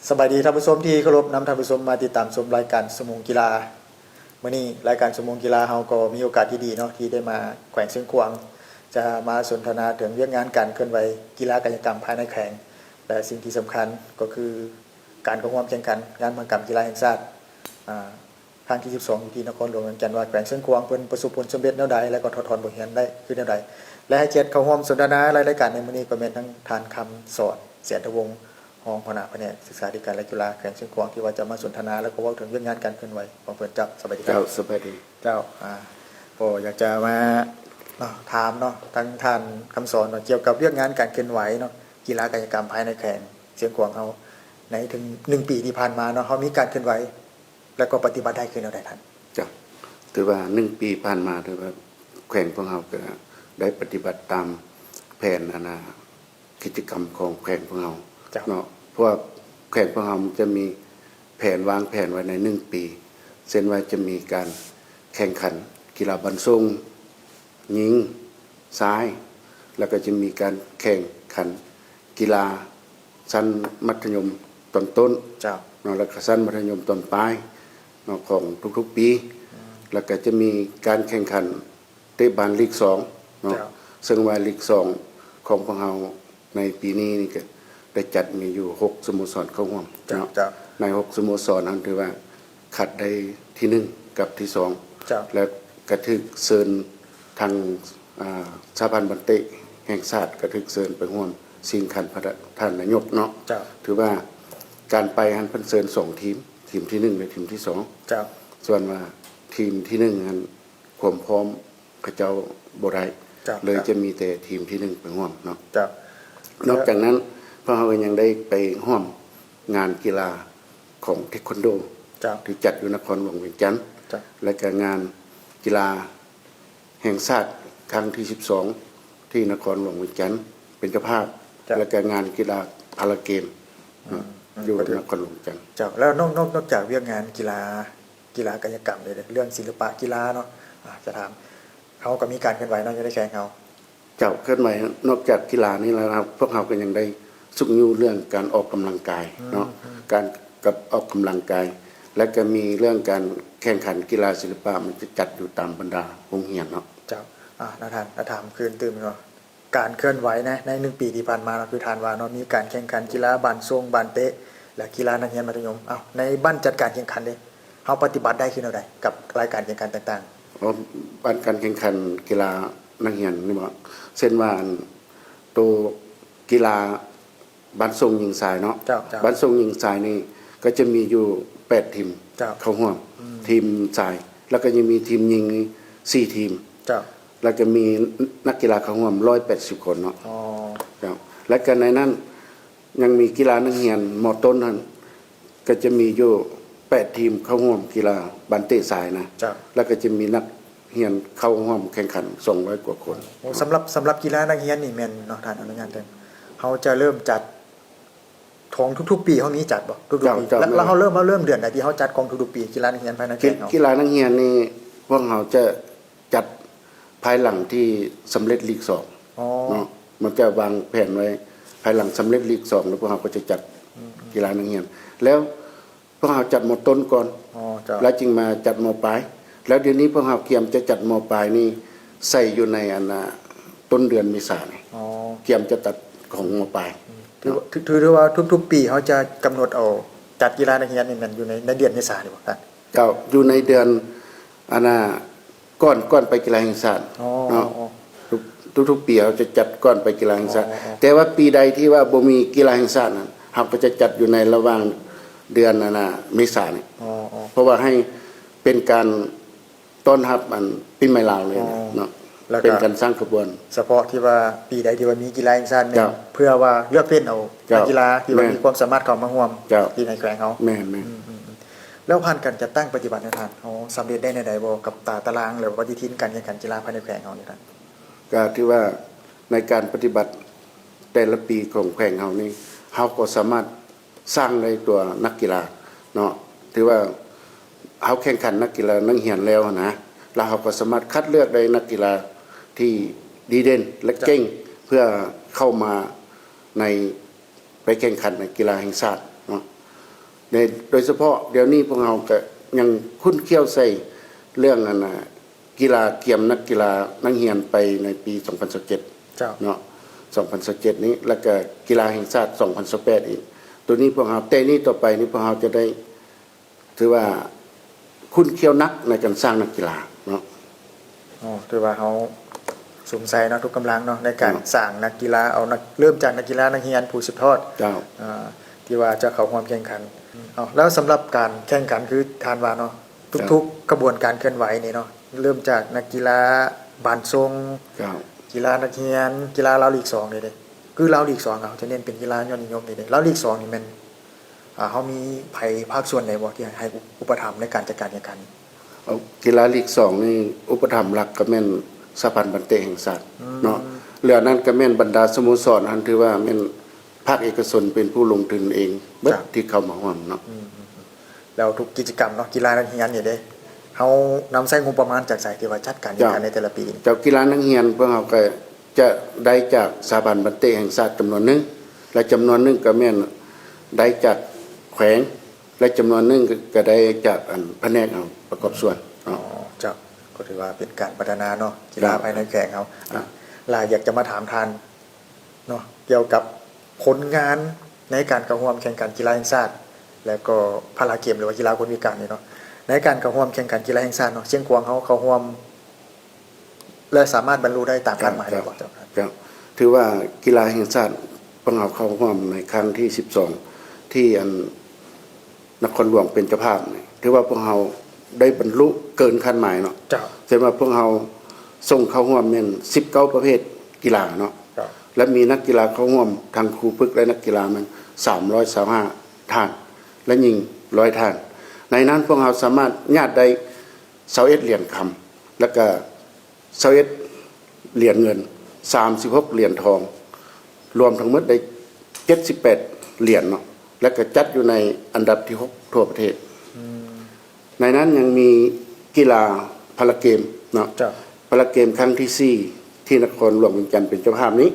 ສະບາຍດີທ່ານຜູ້ຊົມທີ່ເຄົາລົບ, ນຳທ່ານຜູ້ຊົມມາຕິດຕາມຊົມລາຍການຊົ່ວໂມງກິລາ. ມື້ນີ້ລາຍການຊົ່ວໂມງກິລາເຮົາກໍມີໂອກາດທີ່ດີເນາະ ທີ່ໄດ້ມາແຂວງຊຽງຂວາງ ຈະມາສົນທະນາເຖິງວຽກງານການເຄື່ອນໄຫວກິລາກາຍະກຳພາຍໃນແຂວງ ແລະ ສິ່ງທີ່ສຳຄັນກໍຄືການເຂົ້າຮ່ວມແຂ່ງຂັນງານມະຫະກຳກິລາແຫ່ງຊາດ ອາ ຄັ້ງທີສິບສອງ ຢູ່ທີ່ນະຄອນຫຼວງວຽງຈັນ ວ່າແຂວງຊຽງຂວາງເພິ່ນປະສົບຜົນສຳເລັດແນວໃດ ແລະ ກໍຖອດຖອນບົດຮຽນໄດ້ຄືແນວໃດ ແລະ ໃຫ້ກຽດເຂົ້າຮ່ວມສົນທະນາລາຍ ລາຍການໃນມື້ນີ້ກໍແມ່ນທັງທ່ານ ຄຳສອນ ແສນທະວົງ ຮອງຫົວໜ້າພະແນກສຶກສາທິການ ແລະ ກິລາແຂວງຊຽງຂວາງ ທີ່ວ່າຈະມາສົນທະນາ ແລະ ກໍເວົ້າເຖິງວຽກງານການເຄື່ອນໄຫວຂອງເພິ່ນ. ເຈົ້າ ສະບາຍດີ ເຈົ້າ ສະບາຍດີ ເຈົ້າ. ອາ ກໍຢາກຈະມາເນາະ ຖາມເນາະ ທັງທ່ານ ຄຳສອນ ເນາະ ກ່ຽວກັບວຽກງານການເຄື່ອນໄຫວເນາະ ກິລາກາຍະກຳພາຍໃນແຂວງຊຽງຂວາງເຮົາ ໃນເຖິງໜຶ່ງປີທີ່ຜ່ານມາເນາະ ເຮົາມີການເຄື່ອນໄຫວ ແລ້ວກໍປະຕິບັດໄດ້ຄືແນວໃດທ່ານ? ເຈົ້າ ຖືວ່າໜຶ່ງປີຜ່ານມາ ຖືວ່າແຂວງພວກເຮົາກໍໄດ້ປະຕິບັດຕາມແຜນ ອັນນ່າ ກິດຈະກຳຂອງແຂວງພວກເຮົາ ເຈົ້າ ເນາະ ເພາະວ່າແຂວງພວກເຮົາມັນຈະມີແຜນ ວາງແຜນໄວ້ໃນໜຶ່ງປີ ເຊັ່ນວ່າຈະມີການແຂ່ງຂັນກິລາບານຊົງ ຍິງ ຊາຍ ແລ້ວກໍຈະມີການແຂ່ງຂັນກິລາຊັ້ນມັດທະຍົມຕອນຕົ້ນ ເຈົ້າ ເນາະ ແລ້ວກໍຊັ້ນມັດທະຍົມຕອນປາຍເນາະ ຂອງທຸກໆປີ ອືມ ແລ້ວກໍຈະມີການແຂ່ງຂັນເຕະບານລີກສອງເນາະ ເຈົ້າ ເຊິ່ງວ່າລີກສອງຂອງພວກເຮົາໃນປີນີ້ນີ້ກໍໄດ້ຈັດມີຢູ່ຫົກສະໂມສອນເຂົ້າຮ່ວມ ເຈົ້າ ເນາະ ເຈົ້າ ໃນຫົກສະໂມສອນນັ້ນຖືວ່າ ຄັດໄດ້ທີໜຶ່ງກັບທີສອງ ເຈົ້າ ແລະ ກະຖືກເຊີນທາງ ອາ ສະຫະພັນບານເຕະແຫ່ງຊາດ ກະຖືກເຊີນໄປຮ່ວມຊິງຂັນພະທ່ານນາຍົກເນາະ ເຈົ້າ ຖືວ່າການໄປຫັ້ນເພິ່ນເຊີນສອງທີມ ທີມທີໜຶ່ງ ແລະ ທີມທີສອງ ເຈົ້າ ສ່ວນວ່າທີມທີໜຶ່ງຫັ້ນຄວາມພ້ອມ ເຂົາເຈົ້າບໍ່ໄດ້ ເຈົ້າ ເລີຍຈະມີແຕ່ທີມທີໜຶ່ງໄປຮ່ວມເນາະ ເຈົ້າ ນອກຈາກນັ້ນ ພວກເຮົາກໍຍັງໄດ້ໄປຮ່ວມງານກິລາຂອງເທຄວັນໂດ ເຈົ້າ ທີ່ຈັດຢູ່ນະຄອນຫຼວງວຽງຈັນ ເຈົ້າ ແລະ ກໍງານກິລາແຫ່ງຊາດຄັ້ງທີສິບສອງ ທີ່ນະຄອນຫຼວງວຽງຈັນເປັນເຈົ້າພາບ ເຈົ້າ ແລະ ກໍງານກິລາພາລາເກມ ອືມ ເນາະ ອືມ ຢູ່ນະຄອນຫຼວງວຽງຈັນ ເຈົ້າ ແລ້ວນອກ ນອກ ນອກຈາກວຽກງານກິລາ ກິລາກາຍະກຳເດ້ ເລື່ອງສິລະປະກິລາເນາະ ອາ ຈະຖາມ ເຮົາກໍມີການເຄື່ອນໄຫວເນາະ ຢູ່ໃນແຂວງເຮົາ ເຈົ້າ ເຄື່ອນໄຫວ ນອກຈາກກິລານີ້ແລ້ວ ພວກເຮົາກໍຍັງໄດ້ຊຸກຍູ້ເລື່ອງການອອກກຳລັງກາຍເນາະ ອືມ ການກັບອອກກຳລັງກາຍ ແລະ ກໍມີເລື່ອງການແຂ່ງຂັນກິລາສິລະປະ ມັນຈະຈັດຢູ່ຕາມບັນດາໂຮງຮຽນເນາະ ເຈົ້າ ອາ ນາທ່ານ ນາຖາມຄືນຕື່ມເນາະ ການເຄື່ອນໄຫວໃນ ໃນໜຶ່ງປີທີ່ຜ່ານມາເນາະ ຄືທ່ານວ່າເນາະ ມີການແຂ່ງຂັນກິລາບານຊົງ ບານເຕະ ແລະ ກິລານັກຮຽນມັດທະຍົມ ເອົ້າ ໃນບັ້ນຈັດການແຂ່ງຂັນເດ້ ເຮົາປະຕິບັດໄດ້ຄືແນວໃດ ກັບລາຍການແຂ່ງຂັນຕ່າງໆ? ອໍ ບັ້ນການແຂ່ງຂັນກິລານັກຮຽນນີ້ບໍ? ເຊັ່ນວ່າ ອັນ ໂຕກິລາ ບານຊົງຍິງຊາຍເນາະ ເຈົ້າ ເຈົ້າ ບານຊົງຍິງຊາຍນີ້ກໍຈະມີຢູ່ແປດທີມ ເຈົ້າ ເຂົ້າຮ່ວມ ອືມ ທີມຊາຍ ແລ້ວກໍຍັງມີທີມຍິງນີ້ສີ່ທີມ ເຈົ້າ ແລ້ວກໍມີນັກກິລາເຂົ້າຮ່ວມຮ້ອຍແປດສິບຄົນເນາະ ອໍ ເຈົ້າ ແລ້ວກໍໃນນັ້ນຍັງມີກິລານັກຮຽນ ມ.ຕົ້ນຫັ້ນ ກໍຈະມີຢູ່ແປດທີມເຂົ້າຮ່ວມກິລາບານເຕະຊາຍນະ ເຈົ້າ ແລ້ວກໍຈະມີນັກຮຽນເຂົ້າຮ່ວມແຂ່ງຂັນສອງຮ້ອຍກວ່າຄົນ ໂອ້ ສຳລັບ ສຳລັບກິລານັກຮຽນນີ້ແມ່ນເນາະ ທ່ານອະນຸຍາດເດີ ເຮົາຈະເລີ່ມຈັດຂອງທຸກໆປີ ເຮົາມີຈັດບໍ່ ທຸກໆປີ? ເຈົ້າ ເຈົ້າ ແລ້ວ ແມ່ນ ແລ້ວເຮົາເລີ່ມ ເຮົາເລີ່ມເດືອນໃດທີ່ເຮົາຈັດຂອງທຸກໆປີ ກິລານັກຮຽນພາຍໃນແຂວງເຮົາ? ກິລານັກຮຽນນີ້ພວກເຮົາຈະຈັດພາຍຫຼັງທີ່ສຳເລັດລີກສອງ ອໍ ເນາະ ມັນຈະວາງແຜນໄວ້ພາຍຫຼັງສຳເລັດລີກສອງ ແລ້ວພວກເຮົາກໍຈະຈັດ ອືມ ກິລານັກຮຽນ ແລ້ວ ພວກເຮົາຈັດ ມ.ຕົ້ນ ກ່ອນ ອໍ ເຈົ້າ ແລ້ວຈຶ່ງມາຈັດ ມ.ປາຍ ແລ້ວດຽວນີ້ພວກເຮົາກຽມຈະຈັດ ມ.ປາຍ ນີ້ໃສ່ຢູ່ໃນ ອັນນ່າ ຕົ້ນເດືອນເມສານີ້ ອໍ ກຽມຈະຈັດຂອງ ມ.ປາຍ ອືມ ຖືວ່າ ເນາະ ຖື ຖືວ່າທຸກໆປີເຮົາຈະກຳນົດເອົາຈັດກິລານັກຮຽນນີ້ແມ່ນຢູ່ໃນ ໃນເດືອນເມສານີ້ບໍ່ທ່ານ? ເຈົ້າ ຢູ່ໃນເດືອນ ອັນນ່າ ກ່ອນ ກ່ອນໄປກິລາແຫ່ງຊາດ ອໍ ເນາະ ອໍ ທຸກ ທຸກໆປີເຮົາຈະຈັດກ່ອນໄປກິລາແຫ່ງຊາດ ອໍ ແຕ່ວ່າປີໃດທີ່ວ່າບໍ່ມີກິລາແຫ່ງຊາດນັ້ນ ເຮົາກໍຈະຈັດຢູ່ໃນລະຫວ່າງເດືອນ ອັນນ່າ ເມສານີ້ ອໍ ອໍ ເພາະວ່າໃຫ້ເປັນການຕ້ອນຮັບ ອັນ ປີໃໝ່ລາວເລີຍ ອໍ ເນາະ ແລ້ວກໍເປັນການສ້າງຂະບວນ ສະເພາະທີ່ວ່າປີໃດທີ່ວ່າມີກິລາແຫ່ງຊາດແມ່ນ ເຈົ້າ ເພື່ອວ່າເລືອກເຟັ້ນເອົາ ເຈົ້າ ນັກກິລາທີ່ວ່າ ແມ່ນ ມີຄວາມສາມາດເຂົ້າມາຮ່ວມ ເຈົ້າ ທີ່ໃນແຂວງເຮົາ ແມ່ນໆ ອືມ ອືມ ອືມ ແລ້ວຜ່ານການຈັດຕັ້ງປະຕິບັດນີ້ທ່ານ ເຮົາສຳເລັດໄດ້ແນວໃດບໍ່ກັບຕາຕະລາງ ຫຼືວ່າປະຕິທິນການແຂ່ງຂັນກິລາພາຍໃນແຂວງເຮົານີ້ທ່ານ? ກໍຖືວ່າໃນການປະຕິບັດແຕ່ລະປີຂອງແຂວງເຮົານີ້ ເຮົາກໍສາມາດສ້າງໄດ້ຕົວນັກກິລາເນາະ ຖືວ່າເຮົາແຂ່ງຂັນນັກກິລານັກຮຽນແລ້ວນະ ແລ້ວເຮົາກໍສາມາດຄັດເລືອກໄດ້ນັກກິລາທີ່ດີເດັ່ນ ແລະ ເກັ່ງ ເພື່ອເຂົ້າມາໃນ ໄປແຂ່ງຂັນໃນກິລາແຫ່ງຊາດເນາະ ໂດຍສະເພາະດຽວນີ້ພວກເຮົາກະຍັງຂຸ້ນຂ້ຽວໃສ່ເລື່ອງອັນນ່າ ກິລາກຽມນັກກິລານັກຮຽນໄປໃນປີສອງພັນຊາວເຈັດ ເຈົ້າ ເນາະ ສອງພັນຊາວເຈັດນີ້ ແລ້ວກະກິລາແຫ່ງຊາດສອງພັນຊາວແປດອີກ. ໂຕນີ້ພວກເຮົາ ແຕ່ນີ້ຕໍ່ໄປນີ້ພວກເຮົາຈະໄດ້ ຖືວ່າຂຸ້ນຂ້ຽວໜັກໃນການສ້າງນັກກິລາເນາະ. ໂອ້ ຖືວ່າເຮົາສຸມໃສ່ເນາະ ທຸກກຳລັງເນາະ ໃນການ ເຈົ້າ ສ້າງນັກກິລາ ເອົານັກ ເລີ່ມຈາກນັກກິລານັກຮຽນຜູ້ສືບທອດ ເຈົ້າ ອ່າ ທີ່ວ່າຈະເຂົ້າຮ່ວມແຂ່ງຂັນ. ເອົາ ແລ້ວສຳລັບການແຂ່ງຂັນ ຄືທ່ານວ່າເນາະ ເຈົ້າ ທຸກໆຂະບວນການເຄື່ອນໄຫວນີ້ເນາະ ເລີ່ມຈາກນັກກິລາບ້ານຊົງ ເຈົ້າ ກິລານັກຮຽນ ກິລາລາວລີກສອງນີ້ເດ້ ຄືລາວລີກສອງ ເຮົາຈະເນັ້ນເປັນກິລາຍອດນິຍົມນີ້ເດ້. ລາວລີກສອງນີ້ແມ່ນ ອ່າ ເຮົາມີໃຜພາກສ່ວນໃດບໍ່ທີ່ໃຫ້ ໃຫ້ອຸປະຖຳໃນການຈັດການແຂ່ງຂັນ? ເອົາ ກິລາລີກສອງນີ້ ອຸປະຖຳຫຼັກກໍແມ່ນສະຫະພັນບານເຕະແຫ່ງຊາດ ອືມ ເນາະ ແລ້ວນັ້ນກໍແມ່ນບັນດາສະໂມສອນຫັ້ນ ຖືວ່າແມ່ນພາກເອກະຊົນເປັນຜູ້ລົງທຶນເອງເບິດ ເຈົ້າ ທີ່ເຂົ້າມາຮ່ວມເນາະ. ອືມ ແລ້ວທຸກກິດຈະກຳເນາະ ກິລານັກຮຽນນີ້ເດ້ ເຮົານຳໃຊ້ງົບປະມານຈາກໃສທີ່ວ່າຈັດການແຂ່ງຂັນໃນແຕ່ລະປີ? ເຈົ້າ ກິລານັກຮຽນພວກເຮົາກໍຈະໄດ້ຈາກສະຫະພັນບານເຕະແຫ່ງຊາດຈຳນວນໜຶ່ງ ແລະ ຈຳນວນໜຶ່ງກໍແມ່ນໄດ້ຈາກແຂວງ ແລະ ຈຳນວນໜຶ່ງກໍໄດ້ຈາກອັນພະແນກເຮົາປະກອບສ່ວນເນາະ. ອໍ ເຈົ້າ ກໍຖືວ່າເປັນການພັດທະນາເນາະ ກິລາ ເຈົ້າ ພາຍໃນແຂວງເຮົາ. ເຈົ້າ ລະຢາກຈະມາຖາມທ່ານເນາະ ກ່ຽວກັບຜົນງານໃນການເຂົ້າຮ່ວມແຂ່ງຂັນກິລາແຫ່ງຊາດ ແລະ ກໍພາລາເກມ ຫຼືວ່າກິລາຄົນພິການນີ້ເນາະ ໃນການເຂົ້າຮ່ວມແຂ່ງຂັນກິລາແຫ່ງຊາດເນາະ ຊຽງຂວາງເຮົາເຂົ້າຮ່ວມ ແລະ ສາມາດບັນລຸໄດ້ຕາມຄາດໝາຍແລ້ວບໍ່? ເຈົ້າ ເຈົ້າ ເຈົ້າ ຖືວ່າກິລາແຫ່ງຊາດພວກເຮົາເຂົ້າຮ່ວມໃນຄັ້ງທີສິບສອງ ທີ່ອັນນະຄອນຫຼວງເປັນເຈົ້າພາບນີ້ ຖືວ່າພວກເຮົາໄດ້ບັນລຸເກີນຄາດໝາຍເນາະ. ເຈົ້າ ເຊັ່ນວ່າພວກເຮົາສົ່ງເຂົ້າຮ່ວມແມ່ນສິບເກົ້າປະເພດກິລາເນາະ ເຈົ້າ ແລະ ມີນັກກິລາເຂົ້າຮ່ວມທັງຄູຝຶກ ແລະ ນັກກິລາແມ່ນສາມຮ້ອຍຊາວຫ້າທ່ານ ແລະ ຍິງຮ້ອຍທ່ານ. ໃນນັ້ນພວກເຮົາສາມາດຍາດໄດ້ ຊາວເອັດຫຼຽນຄຳ ແລ້ວກະຊາວເອັດຫຼຽນເງິນ ສາມສິບຫົກຫຼຽນທອງ ລວມທັງໝົດໄດ້ເຈັດສິບແປດຫຼຽນເນາະ ແລ້ວກະຈັດຢູ່ໃນອັນດັບທີຫົກທົ່ວປະເທດ. ອືມ ໃນນັ້ນຍັງມີກິລາພາລາເກມເນາະ ເຈົ້າ ພາລາເກມຄັ້ງທີສີ່ ທີ່ນະຄອນຫຼວງວຽງຈັນເປັນເຈົ້າພາບນີ້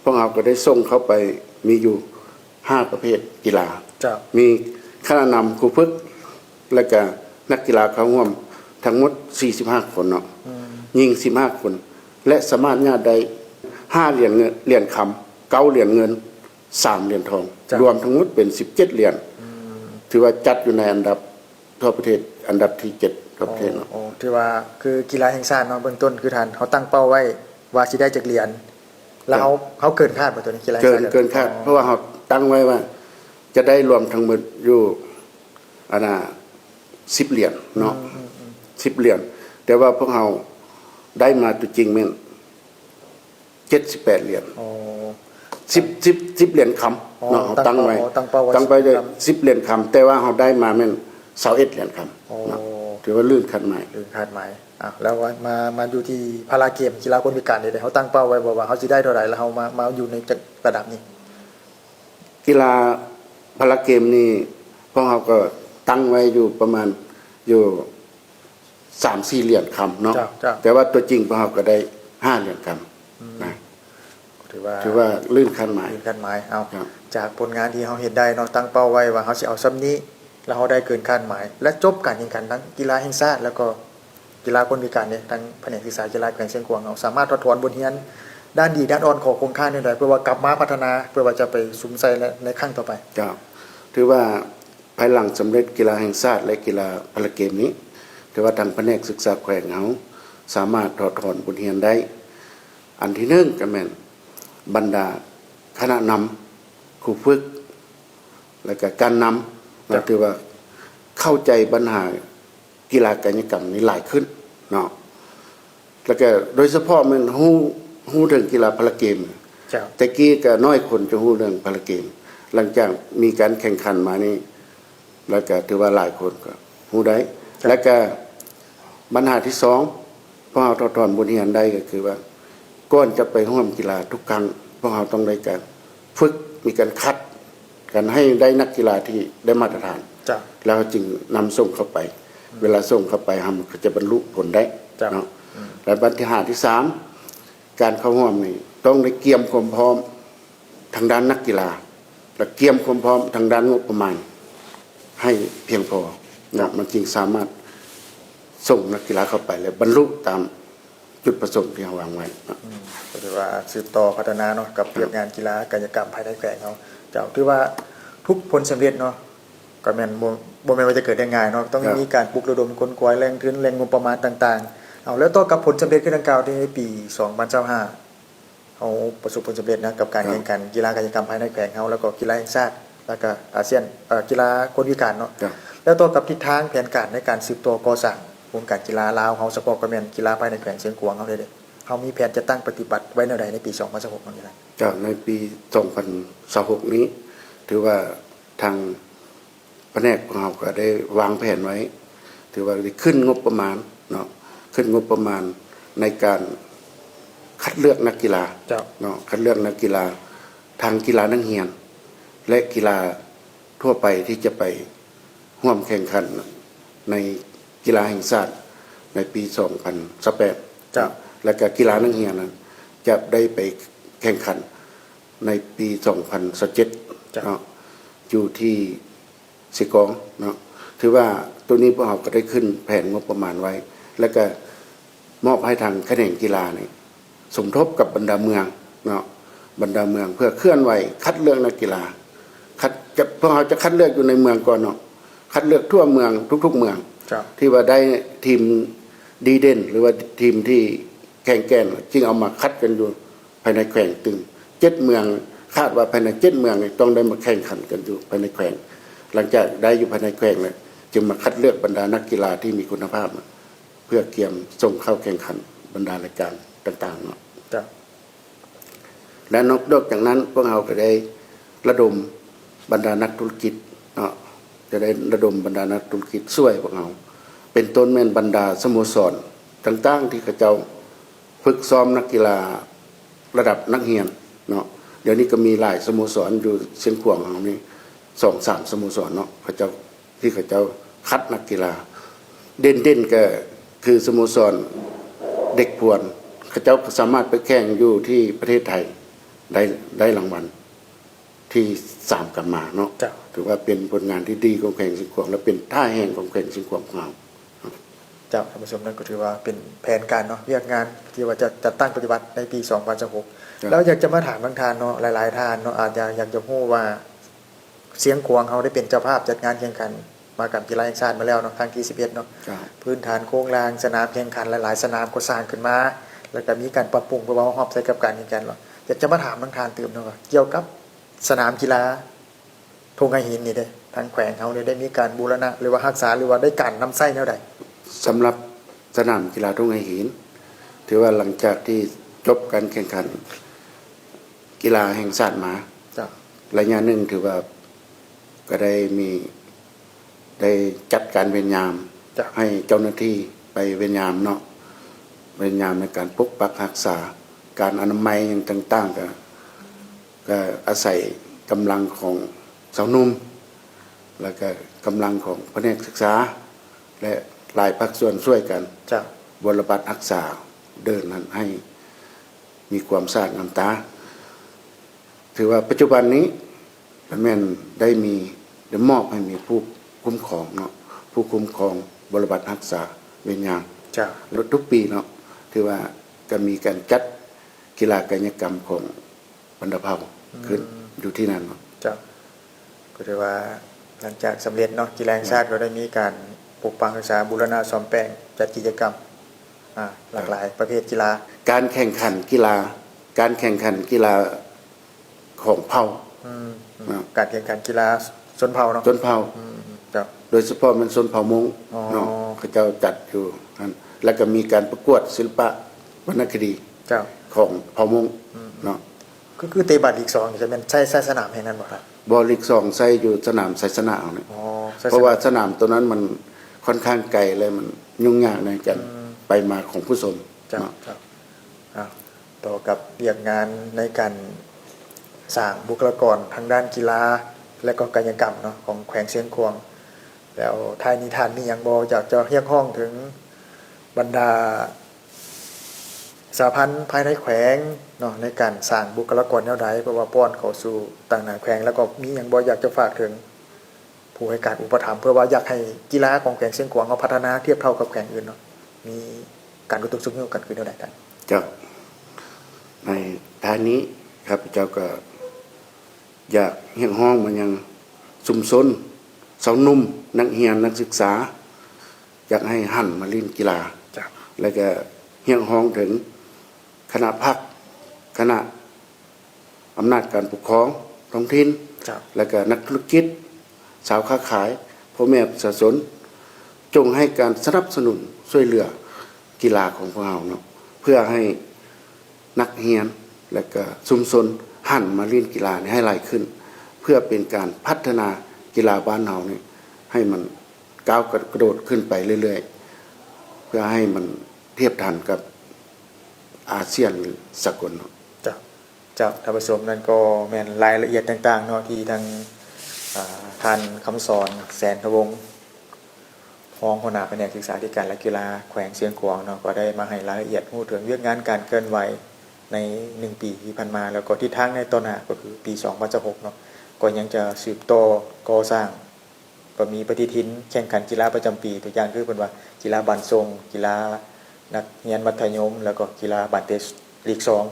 ພວກເຮົາກໍໄດ້ສົ່ງເຂົ້າໄປມີຢູ່ຫ້າປະເພດກິລາ ເຈົ້າ ມີຄະນະນຳ ຄູຝຶກ ແລະກະນັກກິລາເຂົ້າຮ່ວມທັງໝົດສີ່ສິບຫ້າຄົນເນາະ ອືມ ຍິງສິບຫ້າຄົນ ແລະ ສາມາດຍາດໄດ້ຫ້າຫຼຽນເງິນ ຫຼຽນຄຳ ເກົ້າຫຼຽນເງິນ ສາມຫຼຽນທອງ ເຈົ້າ ລວມທັງໝົດເປັນສິບເຈັດຫຼຽນ ອືມ ຖືວ່າຈັດຢູ່ໃນອັນດັບ ທົ່ວປະເທດ ອັນດັບທີເຈັດທົ່ວປະເທດເນາະ. ໂອ້ ຖືວ່າຄືກິລາແຫ່ງຊາດເນາະ ເບື້ອງຕົ້ນຄືທ່ານ ເຮົາຕັ້ງເປົ້າໄວ້ວ່າຊິໄດ້ຈັກຫຼຽນ ແລ້ວເຮົາ ເຈົ້າ ເຮົາເກີນຄາດບໍ່ໂຕນີ້ ກິລາແຫ່ງຊາດ? ເກີນ ເກີນຄາດ ອໍ ເພາະວ່າເຮົາຕັ້ງໄວ້ວ່າຈະໄດ້ລວມທັງໝົດຢູ່ ອັນນ່າ ສິບຫຼຽນເນາະ ອືມ ອືມ ອືມ ສິບຫຼຽນ ແຕ່ວ່າພວກເຮົາໄດ້ມາຕົວຈິງແມ່ນ ເຈັດສິບແປດຫຼຽນ ອໍ ສິບ ສິບ ສິບຫຼຽນຄຳ ອໍ ເນາະ ເຮົາຕັ້ງໄວ້ ຕັ້ງເປົ້າ ຕັ້ງເປົ້າໄວ້ ຕັ້ງໄວ້ສິບຫຼຽນຄຳ ສິບຫຼຽນຄຳ ແຕ່ວ່າເຮົາໄດ້ມາແມ່ນຊາວເອັດຫຼຽນຄຳ ອໍ ເນາະ ຖືວ່າລື່ນຄາດໝາຍ ລື່ນຄາດໝາຍ. ອ່າ ແລ້ວມາ ມາຢູ່ທີ່ພາລາເກມ ກິລາຄົນພິການນີ້ເດ້ ເຮົາຕັ້ງເປົ້າໄວ້ບໍ່ວ່າເຮົາຊິໄດ້ເທົ່າໃດ ແລ້ວເຮົາມາ ມາຢູ່ໃນຈັກລະດັບນີ້? ກິລາພາລາເກມນີ້ ພວກເຮົາກໍຕັ້ງໄວ້ຢູ່ປະມານຢູ່ ສາມສີ່ຫຼຽນຄຳເນາະ ເຈົ້າ ເຈົ້າ ແຕ່ວ່າຕົວຈິງພວກເຮົາກໍໄດ້ຫ້າຫຼຽນຄຳ ອືມ ນະ ຖືວ່າ ຖືວ່າລື່ນຄາດໝາຍ ລື່ນຄາດໝາຍ. ເອົາ ເຈົ້າ ຈາກຜົນງານທີ່ເຮົາເຮັດໄດ້ເນາະ ຕັ້ງເປົ້າໄວ້ວ່າເຮົາຊິເອົາສ່ຳນີ້ ແລ້ວເຮົາໄດ້ເກີນຄາດໝາຍ ແລະ ຈົບການແຂ່ງຂັນທັງກິລາແຫ່ງຊາດ ແລ້ວກໍກິລາຄົນພິການເດ້ ທາງພະແນກສຶກສາກິລາແຂວງຊຽງຂວາງເຮົາສາມາດຖອດຖອນບົດຮຽນດ້ານດີດ້ານອ່ອນຂອງໂຄງຂ່າຍນີ້ໄດ້ ເພື່ອວ່າກັບມາພັດທະນາ ເພື່ອວ່າຈະໄປສຸມໃສ່ໃນ ໃນຄັ້ງຕໍ່ໄປ. ເຈົ້າ ຖືວ່າ ພາຍຫຼັງສຳເລັດກິລາແຫ່ງຊາດ ແລະ ກິລາພາລາເກມນີ້ ຖືວ່າທາງພະແນກສຶກສາແຂວງເຮົາສາມາດຖອດຖອນບົດຮຽນໄດ້. ອັນທີໜຶ່ງກໍແມ່ນບັນດາຄະນະນຳ, ຄູຝຶກ ແລະ ກະການນຳ ເຈົ້າ ຖືວ່າເຂົ້າໃຈບັນຫາກິລາກາຍຍະກຳນີ້ຫຼາຍຂຶ້ນເນາະ. ແລ້ວກະໂດຍສະເພາະແມ່ນຮູ້ ຮູ້ເຖິງກິລາພາລາເກມ. ເຈົ້າ ແຕ່ກີ້ກະນ້ອຍຄົນຈະຮູ້ເລື່ອງພາລາເກມ. ຫຼັງຈາກມີການແຂ່ງຂັນມານີ້ ແລ້ວກະຖືວ່າຫຼາຍຄົນກໍຮູ້ໄດ້. ເຈົ້າ ແລ້ວກະບັນຫາທີສອງ ພວກເຮົາຖອດຖອນບົດຮຽນໄດ້ກໍຄືວ່າ ກ່ອນຈະໄປຮ່ວມກິລາທຸກຄັ້ງ ພວກເຮົາຕ້ອງໄດ້ການຝຶກ ມີການຄັດ ການໃຫ້ໄດ້ນັກກິລາທີ່ໄດ້ມາດຕະຖານ ເຈົ້າ ແລ້ວເຮົາຈຶ່ງນຳສົ່ງເຂົ້າໄປ. ອືມ ເວລາສົ່ງເຂົ້າໄປ ເຮົາກໍຈະບັນລຸຜົນໄດ້ ເຈົ້າ ເນາະ. ອືມ ແລະ ບັນຫາທີສາມ ການເຂົ້າຮ່ວມນີ້ຕ້ອງໄດ້ກຽມຄວາມພ້ອມທາງດ້ານນັກກິລາ ແລະ ກຽມຄວາມພ້ອມທາງດ້ານງົບປະມານ ໃຫ້ພຽງພໍເນາະ ມັນຈຶ່ງສາມາດສົ່ງນັກກິລາເຂົ້າໄປ ແລະ ບັນລຸຕາມຈຸດປະສົງທີ່ເຮົາວາງໄວ້ເນາະ. ອືມ ກໍຖືວ່າສືບຕໍ່ພັດທະນາເນາະ ກັບ ເຈົ້າ ວຽກງານກິລາກາຍະກຳພາຍໃນແຂວງເຮົາ. ເຈົ້າ ຖືວ່າທຸກຜົນສຳເລັດເນາະ ກໍແມ່ນບໍ່ ບໍ່ແມ່ນວ່າຈະເກີດໄດ້ງ່າຍເນາະ ຕ້ອງ ເຈົ້າ ມີການປຸກລະດົມຂົນຂວາຍແຫຼ່ງທຶນ ແຫຼ່ງງົບປະມານຕ່າງໆ. ເອົາ ແລ້ວຕໍ່ກັບຜົນສຳເລັດຄືດັ່ງກ່າວ ທີ່ໃນປີສອງພັນຊາວຫ້າ ເຮົາປະສົບຜົນສຳເລັດນະ ກັບການ ເຈົ້າ ແຂ່ງຂັນກິລາກາຍະກຳພາຍໃນແຂວງເຮົາ ແລ້ວກໍກິລາແຫ່ງຊາດ ແລ້ວກໍອາຊຽນ ເອີ ກິລາຄົນພິການເນາະ. ເຈົ້າ ແລ້ວຕໍ່ກັບທິດທາງແຜນການໃນການສືບຕໍ່ກໍ່ສ້າງວົງການກິລາລາວເຮົາ ສະເພາະກໍແມ່ນກິລາພາຍໃນແຂວງຊຽງຂວາງເຮົາເດ້ ເຮົາມີແຜນຈັດຕັ້ງປະຕິບັດໄວ້ແນວໃດໃນປີສອງພັນຊາວຫົກນີ້ລະ? ເຈົ້າ ໃນປີສອງພັນຊາວຫົກນີ້ ຖືວ່າທາງ ພະແນກຂອງເຮົາກໍໄດ້ວາງແຜນໄວ້ ຖືວ່າໄດ້ຂຶ້ນງົບປະມານເນາະ ຂຶ້ນງົບປະມານໃນການຄັດເລືອກນັກກິລາ ເຈົ້າ ເນາະ ຄັດເລືອກນັກກິລາ ທັງກິລານັກຮຽນ ແລະ ກິລາທົ່ວໄປທີ່ຈະໄປຮ່ວມແຂ່ງຂັນໃນກິລາແຫ່ງຊາດໃນປີສອງພັນຊາວແປດ ເຈົ້າ ເນາະ ແລະ ກໍກິລານັກຮຽນນັ້ນຈະໄດ້ໄປແຂ່ງຂັນໃນປີສອງພັນຊາວເຈັດ ເຈົ້າ ເນາະ ຢູ່ທີ່ ເຊກອງເນາະ ຖືວ່າໂຕນີ້ພວກເຮົາກໍໄດ້ຂຶ້ນແຜນງົບປະມານໄວ້ ແລ້ວກໍມອບໃຫ້ທາງຂະແໜງກິລານີ້ສົມທົບກັບບັນດາເມືອງເນາະ ບັນດາເມືອງເພື່ອເຄື່ອນໄຫວຄັດເລືອກນັກກິລາ ຄັດ ຈະ ພວກເຮົາຈະຄັດເລືອກຢູ່ໃນເມືອງກ່ອນເນາະ ຄັດເລືອກທົ່ວເມືອງ ທຸກໆເມືອງ ເຈົ້າ ທີ່ວ່າໄດ້ທີມດີເດັ່ນ ຫຼືວ່າທີມທີ່ແຂງແກ່ນ ຈຶ່ງເອົາມາຄັດກັນຢູ່ ພາຍໃນແຂວງ ຕຶງເຈັດເມືອງ ຄາດວ່າພາຍໃນເຈັດເມືອງນີ້ຕ້ອງໄດ້ມາແຂ່ງຂັນກັນຢູ່ພາຍໃນແຂວງ ຫຼັງຈາກໄດ້ຢູ່ພາຍໃນແຂວງແລ້ວ ຈຶ່ງມາຄັດເລືອກບັນດານັກກິລາທີ່ມີຄຸນນະພາບ ເພື່ອກຽມສົ່ງເຂົ້າແຂ່ງຂັນບັນດາລາຍການຕ່າງໆເນາະ. ເຈົ້າ. ແລະ ນອກ ນອກຈາກນັ້ນ ພວກເຮົາກໍໄດ້ລະດົມບັນດານັກທຸລະກິດເນາະ ຈະໄດ້ລະດົມບັນດານັກທຸລະກິດຊ່ວຍພວກເຮົາ ເປັນຕົ້ນແມ່ນບັນດາສະໂມສອນຕ່າງໆ ທີ່ເຂົາເຈົ້າ ຝຶກຊ້ອມນັກກິລາລະດັບນັກຮຽນເນາະ ດຽວນີ້ກໍມີຫຼາຍສະໂມສອນຢູ່ຊຽງຂວາງເຮົານີ້ ສອງສາມສະໂມສອນເນາະ ເຂົາເຈົ້າ ທີ່ເຂົາເຈົ້າຄັດນັກກິລາ ເດັ່ນໆ ກໍຄືສະໂມສອນເດັກພວນ ເຂົາເຈົ້າກໍສາມາດໄປແຂ່ງຢູ່ທີ່ປະເທດໄທ ໄດ້ ໄດ້ລາງວັນ ທີ່ສາມກັບມາເນາະ ເຈົ້າ ຖືວ່າເປັນຜົນງານທີ່ດີຂອງແຂວງຊຽງຂວາງ ແລະ ເປັນທ່າແຮງຂອງແຂວງຊຽງຂວາງຂອງເຮົາ. ເຈົ້າ ທ່ານຜູ້ຊົມ ນັ້ນກໍຖືວ່າເປັນແຜນການເນາະ ວຽກງານທີ່ວ່າຈະຈັດຕັ້ງປະຕິບັດໃນປີສອງພັນຊາວຫົກ. ເຈົ້າ. ແລ້ວຢາກຈະມາຖາມທາງທ່ານເນາະ ຫຼາຍໆທ່ານເນາະ ອາດຈະຢາກຈະຮູ້ວ່າ ຊຽງຂວາງເຮົາໄດ້ເປັນເຈົ້າພາບຈັດງານແຂ່ງຂັນມະຫະກຳກິລາແຫ່ງຊາດມາແລ້ວເນາະ ຄັ້ງທີສິບເອັດເນາະ. ເຈົ້າ. ພື້ນຖານໂຄງລ່າງ ສະໜາມແຂ່ງຂັນ ຫຼາຍໆສະໜາມກໍສ້າງຂຶ້ນມາ ແລ້ວກໍມີການປັບປຸງເພື່ອວ່າຮອບໃສ່ກັບການແຂ່ງຂັນເນາະ. ຢາກຈະມາຖາມທາງທ່ານຕື່ມເນາະ ວ່າກ່ຽວກັບສະໜາມກິລາທົ່ງໄຫຫີນນີ້ເດ້ ທາງແຂວງເຮົານີ້ໄດ້ມີການບູລະນະ ຫຼືວ່າຮັກສາ ຫຼືວ່າໄດ້ການນຳໃຊ້ແນວໃດ? ສຳລັບສະໜາມກິລາທົ່ງໄຫຫີນ ຖືວ່າຫຼັງຈາກທີ່ຈົບການແຂ່ງຂັນກິລາແຫ່ງຊາດມາ ເຈົ້າ. ໄລຍະໜຶ່ງ ຖືວ່າ ກໍໄດ້ມີ ໄດ້ຈັດການເວນຍາມ ເຈົ້າ. ໃຫ້ເຈົ້າໜ້າທີ່ໄປເວນຍາມເນາະ ເວນຍາມໃນການປົກປັກຮັກສາ ການອະນາໄມຫຍັງຕ່າງໆ ກໍ ກໍອາໄສກຳລັງຂອງຊາວໜຸ່ມ ແລ້ວກໍກຳລັງຂອງພະແນກສຶກສາ ແລະ ຫຼາຍພາກສ່ວນຊ່ວຍກັນ ເຈົ້າ. ບົວລະບັດຮັກສາເດີ່ນນັ້ນໃຫ້ ມີຄວາມສະອາດງາມຕາ ຖືວ່າປັດຈຸບັນນີ້ ລະແມ່ນໄດ້ມີ ໄດ້ມອບໃຫ້ມີຜູ້ຄຸ້ມຄອງເນາະ ຜູ້ຄຸ້ມຄອງບົວລະບັດຮັກສາເວນຍາມ ເຈົ້າ. ແລະ ທຸກປີເນາະ ຖືວ່າກະມີການຈັດກິລາກາຍະກຳຂອງບັນດາເຜົ່າ ອືມ ຂຶ້ນຢູ່ທີ່ນັ້ນເນາະ ເຈົ້າ. ກໍຖືວ່າຫຼັງຈາກສຳເລັດເນາະ ກິລາແຫ່ງຊາດ ເຈົ້າ ກໍໄດ້ມີການປົກປັກຮັກສາ ບູລະນະສ້ອມແປງ ຈັດກິດຈະກຳ ອ່າ ຫຼາກຫຼາຍປະເພດກິລາ ການແຂ່ງຂັນກິລາ ການແຂ່ງຂັນກິລາຂອງເຜົ່າ ອືມ ເນາະ ການແຂ່ງຂັນກິລາຊົນເຜົ່າເນາະ ຊົນເຜົ່າ ອືມ ເຈົ້າ ໂດຍສະເພາະແມ່ນຊົນເຜົ່າມົ້ງ ອໍ ເນາະ ເຂົາເຈົ້າຈັດຢູ່ຫັ້ນ ແລ້ວກໍມີການປະກວດສິລະປະວັນນະຄະດີ ເຈົ້າ ຂອງເຜົ່າມົ້ງ ອືມ ເນາະ. ຄື ຄືເຕະບານລີກສອງນີ້ ຈະແມ່ນໃຊ້ ໃຊ້ສະໜາມແຫ່ງນັ້ນບໍ່? ບໍ່ ລີກສອງໃຊ້ຢູ່ສະໜາມໄຊຊະນະເຮົານີ້ ອໍ ໃຊ້ສະໜາມ ເພາະວ່າສະໜາມໂຕນັ້ນມັນຄ່ອນຂ້າງໄກ ແລະ ມັນຫຍຸ້ງຍາກໃນການ ອືມ ໄປມາຂອງຜູ້ຊົມ ເຈົ້າ ເນາະ ເຈົ້າ. ອ່າ ຕໍ່ກັບວຽກງານໃນການສ້າງບຸກຄະລາກອນທາງດ້ານກິລາ ແລະ ກໍກາຍະກຳເນາະ ຂອງແຂວງຊຽງຂວາງ ແລ້ວທ້າຍນີ້ທ່ານມີຫຍັງບໍ່ ຢາກຈະຮຽກຮ້ອງເຖິງບັນດາ ສະຫະພັນພາຍໃນແຂວງເນາະ ໃນການສ້າງບຸກຄະລາກອນແນວໃດ ເພື່ອວ່າປ້ອນເຂົ້າສູ່ຕັ້ງໜ້າແຂວງ ແລ້ວກໍມີຫຍັງບໍ່ຢາກຈະຝາກເຖິງ ຜູ້ໃຫ້ການອຸປະຖຳ ເພື່ອວ່າຢາກໃຫ້ກິລາຂອງແຂວງຊຽງຂວາງເຮົາພັດທະນາທຽບເທົ່າກັບແຂວງອື່ນເນາະ ມີການອຸດົມຊຸກຍູ້ກັນຄືແນວໃດທ່ານ? ເຈົ້າ ໃນທ້າຍນີ້ ຂ້າພະເຈົ້າກໍຢາກຮຽກຮ້ອງມາຍັງຊຸມຊົນ ຊາວໜຸ່ມ ນັກຮຽນ ນັກສຶກສາ ຢາກໃຫ້ຫັນມາຫຼິ້ນກິລາ ເຈົ້າ ແລ້ວກໍຮຽກຮ້ອງເຖິງຄະນະພັກ ຄະນະ ອຳນາດການປົກຄອງທ້ອງຖິ່ນ ເຈົ້າ ແລະ ກະນັກທຸລະກິດ, ຊາວຄ້າຂາຍ, ພໍ່ແມ່ປະຊາຊົນ ຈົ່ງໃຫ້ການສະໜັບສະໜູນຊ່ວຍເຫຼືອກິລາຂອງພວກເຮົາເນາະ, ເພື່ອໃຫ້ນັກຮຽນ ແລະ ກະຊຸມຊົນຫັນມາຫຼິ້ນກິລານີ້ໃຫ້ຫຼາຍຂຶ້ນ, ເພື່ອເປັນການພັດທະນາກິລາບ້ານເຮົານີ້ໃຫ້ມັນກ້າວກະໂດດຂຶ້ນໄປເລື້ອຍໆ, ເພື່ອໃຫ້ມັນທຽບທັນກັບອາຊຽນ ຫຼື ສາກົນເນາະ. ເຈົ້າ. ເຈົ້າ ທ່ານຜູ້ຊົມ, ນັ້ນກໍແມ່ນລາຍລະອຽດຕ່າງໆເນາະ ທີ່ທາງ ອາ ທ່ານ ຄຳສອນ ແສນທະວົງ ຮອງຫົວໜ້າພະແນກສຶກສາທິການ ແລະ ກິລາແຂວງຊຽງຂວາງເນາະ ກໍໄດ້ມາໃຫ້ລາຍລະອຽດຮູ້ເຖິງວຽກງານການເຄື່ອນໄຫວໃນໜຶ່ງປີທີ່ຜ່ານມາ ແລ້ວກໍທິດທາງໃນຕໍ່ໜ້າ ກໍຄືປີສອງພັນຊາວຫົກເນາະ ກໍຍັງຈະສືບຕໍ່ກໍ່ສ້າງ ກໍມີປະຕິທິນແຂ່ງຂັນກິລາປະຈຳປີ ຕົວຢ່າງຄືເພິ່ນວ່າ ກິລາບ້ານຊົງ, ກິລານັກຮຽນມັດທະຍົມ ແລ້ວກໍກິລາບານເຕະລີກສອງ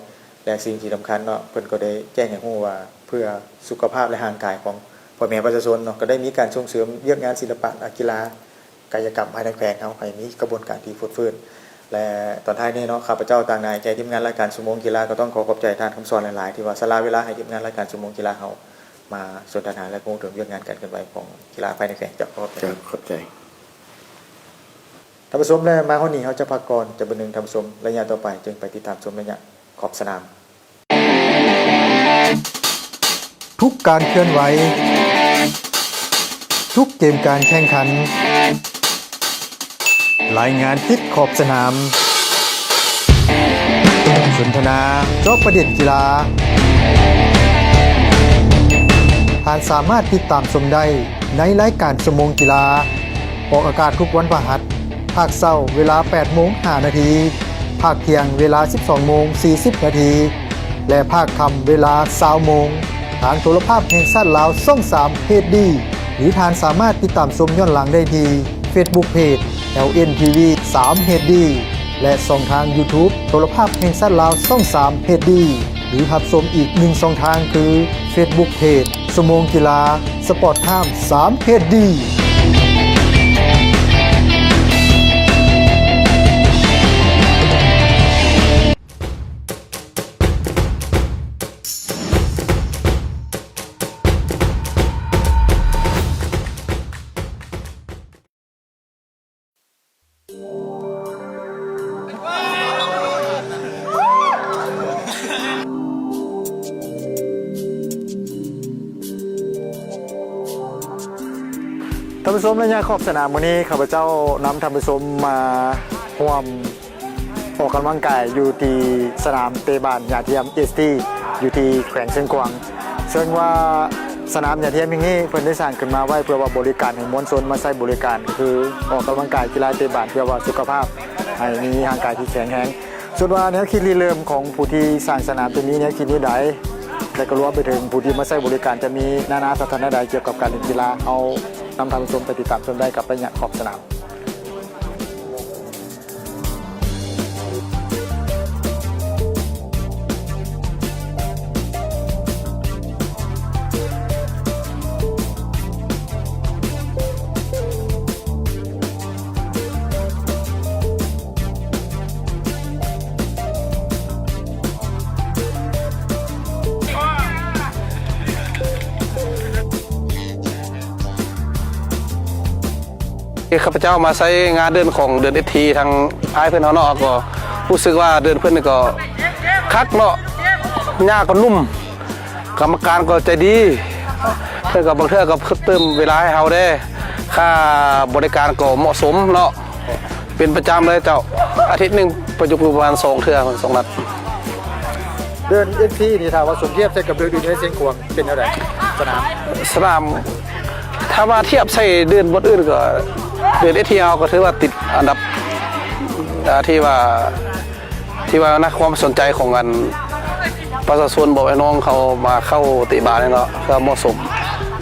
ແລະ ສິ່ງທີ່ສຳຄັນເນາະ ເພິ່ນກໍໄດ້ແຈ້ງໃຫ້ຮູ້ວ່າ ເພື່ອສຸຂະພາບ ແລະ ຮ່າງກາຍຂອງພໍ່ແມ່ປະຊາຊົນເນາະ ກໍໄດ້ມີການສົ່ງເສີມວຽກງານສິລະປະ ແລະ ກິລາກາຍະກຳພາຍໃນແຂວງເຮົາ ໃຫ້ມີກະບວນການທີ່ຟົດຟື້ນ ແລະ ຕອນທ້າຍນີ້ເນາະ ຂ້າພະເຈົ້າ ຕາງໜ້າໃຈທີມງານລາຍການຊົ່ວໂມງກິລາ ກໍຕ້ອງຂໍຂອບໃຈທ່ານ ຄຳສອນ ຫຼາຍໆ ທີ່ວ່າສະຫຼະເວລາໃຫ້ທີມງານລາຍການຊົ່ວໂມງກິລາເຮົາ ມາສົນທະນາ ແລະ ຮູ້ເຖິງວຽກງານການເຄື່ອນໄຫວຂອງກິລາພາຍໃນແຂວງ. ເຈົ້າ ຂອບໃຈ. ເຈົ້າ ຂອບໃຈ. ທ່ານຜູ້ຊົມ ແລະ ມາຮອດນີ້ເຮົາຈະພັກກ່ອນຈັກບຶດໜຶ່ງ ທ່ານຜູ້ຊົມ, ໄລຍະຕໍ່ໄປຈຶ່ງໄປຕິດຕາມຊົມໄລຍະຂອບສະໜາມ. ທຸກການເຄື່ອນໄຫວ, ທຸກເກມການແຂ່ງຂັນ, ລາຍງານຕິດຂອບສະໜາມ, ສົນທະນາເຈາະປະເດັນກິລາ. ທ່ານສາມາດຕິດຕາມຊົມໄດ້ໃນລາຍການຊົ່ວໂມງກິລາ, ອອກອາກາດທຸກວັນພະຫັດ, ພາກເຊົ້າເວລາແປດໂມງຫ້ານາທີ, ພາກທ່ຽງເວລາສິບສອງໂມງສີ່ສິບນາທີ ແລະ ພາກຄ່ຳເວລາຊາວໂມງ ທາງໂທລະພາບແຫ່ງຊາດລາວຊ່ອງສາມ ເອດດີ ຫຼື ທ່ານສາມາດຕິດຕາມຊົມຍ້ອນຫຼັງໄດ້ທີ່ ເຟສບຸກເພຈ ແອລເອັນທີວີສາມ ເອດດີ ແລະ ຊ່ອງທາງຢູທູບ ໂທລະພາບແຫ່ງຊາດລາວຊ່ອງສາມ ເອດດີ ຫຼື ຮັບຊົມອີກໜຶ່ງຊ່ອງທາງຄື ເຟສບຸກເພຈ ຊົ່ວໂມງກິລາ ສະປອດທາມສາມ ເອດດີ. ທ່ານຜູ້ຊົມ, ໄລຍະຂອບສະໜາມມື້ນີ້ ຂ້າພະເຈົ້ານຳທ່ານຜູ້ຊົມມາຮ່ວມ ອອກກຳລັງກາຍຢູ່ທີ່ສະໜາມເຕະບານຫຍ້າທຽມ ເອສທີ ຢູ່ທີ່ແຂວງຊຽງຂວາງ, ເຊິ່ງວ່າສະໜາມຫຍ້າທຽມແຫ່ງນີ້ເພິ່ນໄດ້ສ້າງຂຶ້ນມາໄວ້ເພື່ອວ່າບໍລິການໃຫ້ມວນຊົນມາໃຊ້ບໍລິການ, ຄືອອກກຳລັງກາຍກິລາເຕະບານເພື່ອວ່າສຸຂະພາບໃຫ້ມີຮ່າງກາຍທີ່ແຂງແຮງ. ສ່ວນວ່າແນວຄິດລິເລີ່ມຂອງຜູ້ທີ່ສ້າງສະໜາມຕົວນີ້ ແນວຄິດແນວໃດ ແລະ ກໍລວມໄປເຖິງຜູ້ທີ່ມາໃຊ້ບໍລິການຈະມີນານາທັດສະນະໃດກ່ຽວກັບການຫຼິ້ນກິລາ, ເຮົານຳທ່ານຜູ້ຊົມໄປຕິດຕາມຊົມໄດ້ກັບໄລຍະຂອບສະໜາມ. ຂ້າພະເຈົ້າມາໃຊ້ງານເດີ່ນຂອງເດີ່ນ ເອສທີ ທາງອ້າຍເພິ່ນເຮົາເນາະ, ກໍຮູ້ສຶກວ່າເດີ່ນເພິ່ນນີ້ກໍຄັກເນາະ, ຫຍ້າກໍນຸ່ມ, ກຳມະການກໍໃຈດີ, ເພິ່ນກໍບາງເທື່ອກໍເພີ່ມເຕີມເວລາໃຫ້ເຮົາແດ່, ຄ່າບໍລິການກໍເໝາະສົມເນາະ. ເປັນປະຈຳເລີຍເຈົ້າ, ອາທິດໜຶ່ງປະຍຸກຢູ່ປະມານສອງເທື່ອ ສອງນັດ. ເດີ່ນ ເອສທີ ນີ້ ຖ້າວ່າສົມທຽບໃສ່ກັບເດີ່ນອື່ນໃນຊຽງຂວາງເປັນແນວໃດ? ສະໜາມ ສະໜາມ ຖ້າວ່າທຽບໃສ່ເດີ່ນບ່ອນອື່ນກໍ ເດີ່ນ ເອສທີ ເຮົາກໍຖືວ່າຕິດອັນດັບ ອ່າ ທີ່ວ່າ ທີ່ວ່ານະ ຄວາມສົນໃຈຂອງອັນປະຊາຊົນ ບໍ່ ພີ່ນ້ອງເຂົາມາເຂົ້າເຕະບານເນາະ ເພື່ອເໝາະສົມ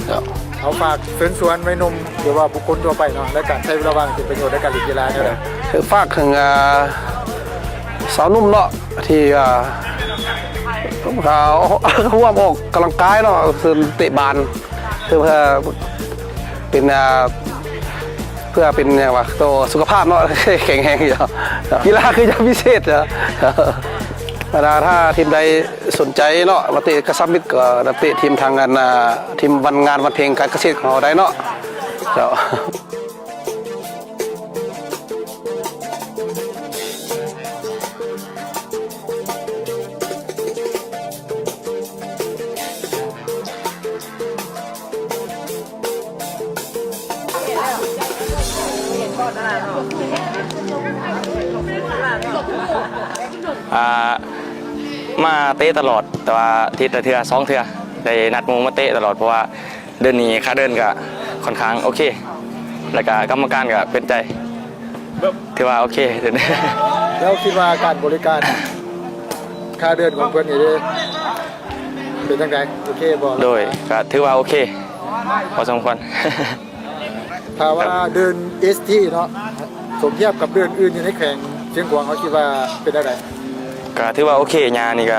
ເນາະ. ເອົາ ຝາກເຊີນຊວນໄວໜຸ່ມ ຫຼືວ່າບຸກຄົນທົ່ວໄປເນາະ ໃນການໃຊ້ເວລາວ່າງໃຫ້ເປັນປະໂຫຍດໃນການຫຼິ້ນກິລາແນວໃດ? ເອີ ຝາກເຖິງ ອ່າ ຊາວໜຸ່ມເນາະ ທີ່ ອ່າ ອ່າ ຮ່ວມອອກກຳລັງກາຍເນາະ ຄືເຕະບານ ຄືເພື່ອເປັນ ອ່າ ເພື່ອເປັນຫຍັງວະ ໂຕສຸຂະພາບເນາະ ແຂງແຮງຢູ່. ກິລາຄືຢ່າງພິເສດ ບັນດາ ຖ້າທີມໃດສົນໃຈເນາະ ມາເຕະກະຊັບມິດ ກໍນັກເຕະທີມທາງ ອັນ ອ່າ ທີມວັນງານວັນເພັງການກະເສດຂອງເຮົາໄດ້ເນາະ ເຈົ້າ. ອ່າ ມາເຕະຕະຫຼອດ ແຕ່ວ່າອາທິດລະເທື່ອສອງເທື່ອ ໄດ້ນັດໝູ່ມາເຕະຕະຫຼອດ ເພາະວ່າເດືອນນີ້ຄ່າເດີນກໍຄ່ອນຂ້າງໂອເຄ ແລ້ວກໍກຳມະການກໍເປັນໃຈ ຖືວ່າໂອເຄ. ແລ້ວຄິດວ່າການບໍລິການຄ່າເດີນຂອງເພິ່ນນີ້ເດ້ ເປັນຈັ່ງໃດ ໂອເຄບໍ່? ໂດຍ ກໍຖືວ່າໂອເຄພໍສົມຄວນ. ຖ້າວ່າເດີ່ນເອສທີເນາະ ສົມທຽບກັບເດີ່ນອື່ນຢູ່ໃນແຂວງຊຽງຂວາງ ເຮົາຄິດວ່າເປັນແນວໃດ? ກໍຖືວ່າໂອເຄ ຫຍ້ານີ້ກໍ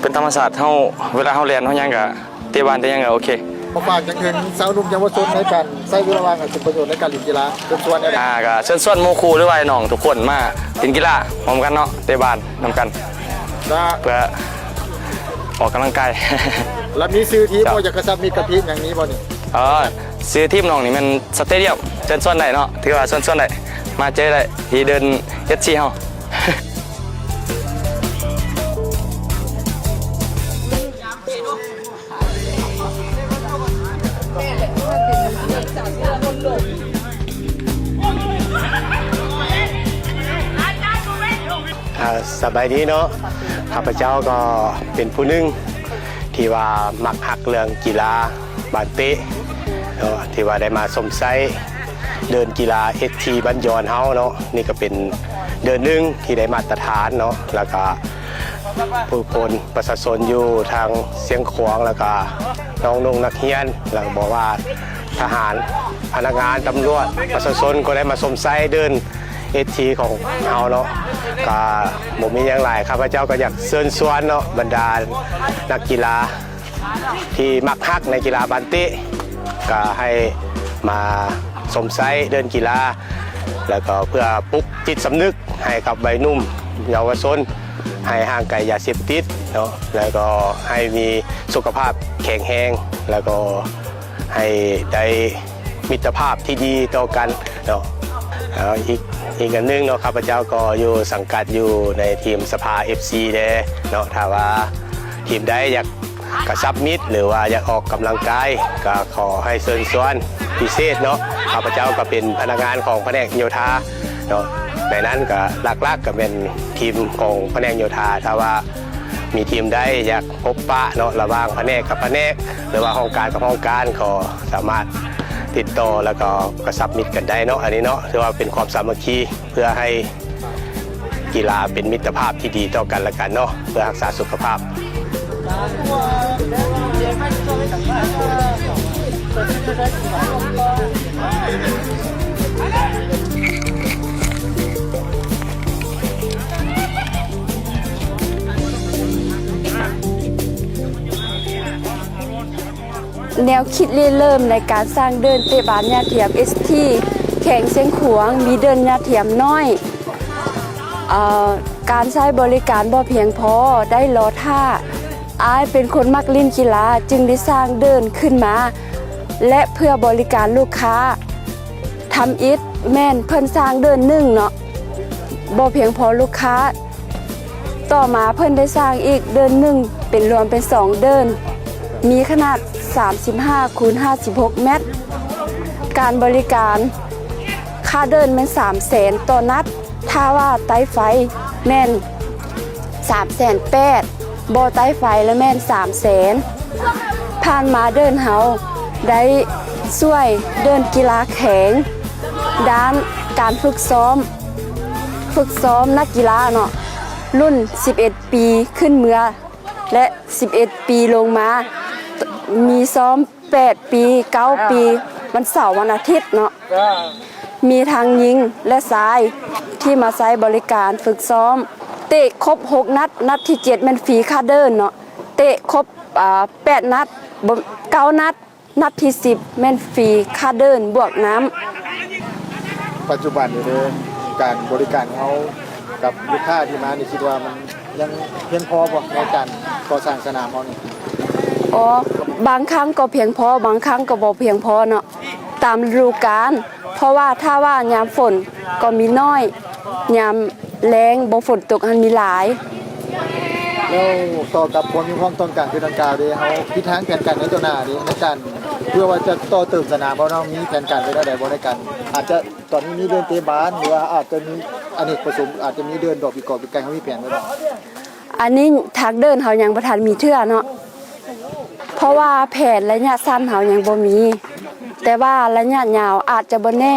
ເປັນທຳມະຊາດເຮົາ ເວລາເຮົາແລ່ນເຮົາຫຍັງກໍເຕະບານເຕະຫຍັງກໍໂອເຄ. ຂໍຝາກຫຍັງເຖິງຊາວໜຸ່ມເຍົາວະຊົນໃນການໃຊ້ເວລາວ່າງໃຫ້ເປັນປະໂຫຍດໃນການຫຼິ້ນກິລາ ເຊີນຊວນແນວໃດ? ອ່າ ກໍເຊີນຊວນໝູ່ຄູ່ ຫຼືວ່ານ້ອງທຸກຄົນມາຫຼິ້ນກິລາຮ່ວມກັນເນາະ ເຕະບານນຳກັນ ເພື່ອອກກຳລັງກາຍ. ແລ້ວມີຊື່ທີມບໍ່? ຢາກກະຊັບມິດກັບທີມຫຍັງມີບໍ່ນີ້? ເອີ ຊື່ທີມນ້ອງນີ້ແມ່ນສະເຕດຽມ ເຊີນຊວນໄດ້ເນາະ ຖືວ່າເຊີນຊວນໄດ້ ມາເຈີໄດ້ທີ່ເດີ່ນເອສທີເຮົາ. ອ່າ ສະບາຍດີເນາະ ຂ້າພະເຈົ້າກໍເປັນຜູ້ໜຶ່ງທີ່ວ່າມັກຮັກເລື່ອງກິລາ ບານເຕະເນາະ ທີ່ວ່າໄດ້ມາຊົມໃຊ້ເດີ່ນກິລາເອສທີບ້ານຢອນເຮົາເນາະ. ນີ້ກໍເປັນເດີ່ນໜຶ່ງທີ່ໄດ້ມາດຕະຖານເນາະ ແລ້ວກໍຜູ້ຄົນປະຊາຊົນຢູ່ທາງຊຽງຂວາງ ແລ້ວກໍນ້ອງໆນັກຮຽນ ແລ້ວກໍບໍ່ວ່າທະຫານ ພະນັກງານຕຳຫຼວດ ປະຊາຊົນກໍໄດ້ມາຊົມໃຊ້ເດີ່ນເອສທີຂອງເຮົາເນາະ. ກໍບໍ່ມີຫຍັງຫຼາຍ ຂ້າພະເຈົ້າກໍຢາກເຊີນຊວນເນາະ ບັນດານັກກິລາ ທີ່ມັກຮັກໃນກິລາບານເຕະ ກໍໃຫ້ມາຊົມໃຊ້ເດີ່ນກິລາ ແລ້ວກໍເພື່ອປຸກຈິດສຳນຶກໃຫ້ກັບໄວໜຸ່ມເຍົາວະຊົນ ໃຫ້ຫ່າງໄກຢາເສບຕິດເນາະ ແລ້ວກໍໃຫ້ມີສຸຂະພາບແຂງແຮງ ແລ້ວກໍໃຫ້ໄດ້ມິດຕະພາບທີ່ດີຕໍ່ກັນເນາະ. ເອົາ ອີກ ອີກອັນໜຶ່ງເນາະ ຂ້າພະເຈົ້າກໍຢູ່ ສັງກັດຢູ່ໃນທີມສະພາເອັບຊີແດ່ເນາະ ຖ້າວ່າທີມໃດຢາກ ກະຊັບມິດ ຫຼືວ່າຢາກອອກກຳລັງກາຍ ກໍຂໍໃຫ້ເຊີນຊວນພິເສດເນາະ. ຂ້າພະເຈົ້າກໍເປັນພະນັກງານຂອງພະແນກໂຍທາເນາະ ໃນນັ້ນກໍຫຼັກໆກໍແມ່ນທີມຂອງພະແນກໂຍທາ. ຖ້າວ່າມີທີມໃດຢາກພົບປະເນາະ ລະຫວ່າງພະແນກກັບພະແນກ ຫຼືວ່າຫ້ອງການກັບຫ້ອງການ ກໍສາມາດຕິດຕໍ່ ແລ້ວກໍກະຊັບມິດກັນໄດ້ເນາະ. ອັນນີ້ເນາະ ຖືວ່າເປັນຄວາມສາມັກຄີ ເພື່ອໃຫ້ກິລາເປັນມິດຕະພາບທີ່ດີຕໍ່ກັນແລະກັນເນາະ ເພື່ອຮັກສາສຸຂະພາບ. ແນວຄິດລິເລີ່ມໃນການສ້າງເດີ່ນເຕະບານຫຍ້າທຽມເອສທີ ແຂວງຊຽງຂວາງ ມີເດີ່ນຫຍ້າທຽມນ້ອຍ ເອີ ການໃຊ້ບໍລິການບໍ່ພຽງພໍ ໄດ້ລໍຖ້າ. ອ້າຍເປັນຄົນມັກຫຼິ້ນກິລາ ຈຶ່ງໄດ້ສ້າງເດີ່ນຂຶ້ນມາ ແລະ ເພື່ອບໍລິການລູກຄ້າ. ທຳອິດແມ່ນເພິ່ນສ້າງເດີ່ນໜຶ່ງເນາະ ບໍ່ພຽງພໍລູກຄ້າ. ຕໍ່ມາເພິ່ນໄດ້ສ້າງອີກເດີ່ນໜຶ່ງ ເປັນລວມເປັນສອງເດີ່ນ ມີຂະໜາດສາມສິບຫ້າຄູນຫ້າສິບຫົກແມັດ. ການບໍລິການ ຄ່າເດີ່ນແມ່ນສາມແສນຕໍ່ນັດ, ຖ້າວ່າໃຕ້ໄຟແມ່ນສາມແສນແປດ, ບໍ່ໃຕ້ໄຟລະແມ່ນສາມແສນ. ຜ່ານມາເດີ່ນເຮົາໄດ້ຊ່ວຍເດີ່ນກິລາແຂງ ດ້ານການຝຶກຊ້ອມ, ຝຶກຊ້ອມນັກກິລາເນາະ ລຸ້ນສິບເອັດປີຂຶ້ນເມືອ ແລະ ສິບເອັດປີລົງມາ ມີຊ້ອມແປດປີ ເກົ້າປີ ວັນເສົາ ວັນອາທິດເນາະ. ມີທັງຍິງ ແລະ ຊາຍທີ່ມາໃຊ້ບໍລິການຝຶກຊ້ອມ. ເຕະຄົບຫົກນັດ ນັດທີເຈັດແມ່ນຟຣີຄ່າເດີນເນາະ. ເຕະຄົບ ອາ ແປດນັດ ບໍ່ ເກົ້ານັດ ນັດທີສິບແມ່ນຟຣີຄ່າເດີນບວກນ້ຳ. ປັດຈຸບັນນີ້ເດີ ການບໍລິການຂອງເຮົາກັບລູກຄ້າທີ່ມານີ້ ຄິດວ່າມັນຍັງພຽງພໍບໍ່ໃນການກໍ່ສ້າງສະໜາມເຮົານີ້? ອໍ ບາງຄັ້ງກໍພຽງພໍ ບາງຄັ້ງກໍບໍ່ພຽງພໍເນາະ ຕາມລະດູການ. ເພາະວ່າຖ້າວ່າຍາມຝົນກໍມີໜ້ອຍ ຍາມແລ້ງບໍ່ຝົນຕົກຫັ້ນມີຫຼາຍ. ແລ້ວຕໍ່ກັບຄວາມມີຄວາມຕ້ອງການຄືດັ່ງກ່າວເດ ເຮົາທິດທາງແຜນການໃນຕໍ່ໜ້າເດ ໃນການເພື່ອວ່າຈະຕໍ່ເຕີມສະໜາມເຮົາເນາະ ມີແຜນການໄວ້ແນວໃດບໍ່ ໃນການ ອາດຈະຕອນນີ້ມີເດີ່ນເຕະບານ ຫຼືວ່າອາດຈະມີອະເນກປະສົງ ອາດຈະມີເດີ່ນດອກປີກອກປີກໄກ່ ເຮົາມີແຜນໄວ້ບໍ່? ອັນນີ້ທາງເດີ່ນເຮົາຍັງບໍ່ທັນມີເທື່ອເນາະ ເພາະວ່າແຜນໄລຍະສັ້ນເຮົາຍັງບໍ່ມີ ແຕ່ວ່າໄລຍະຍາວອາດຈະບໍ່ແນ່.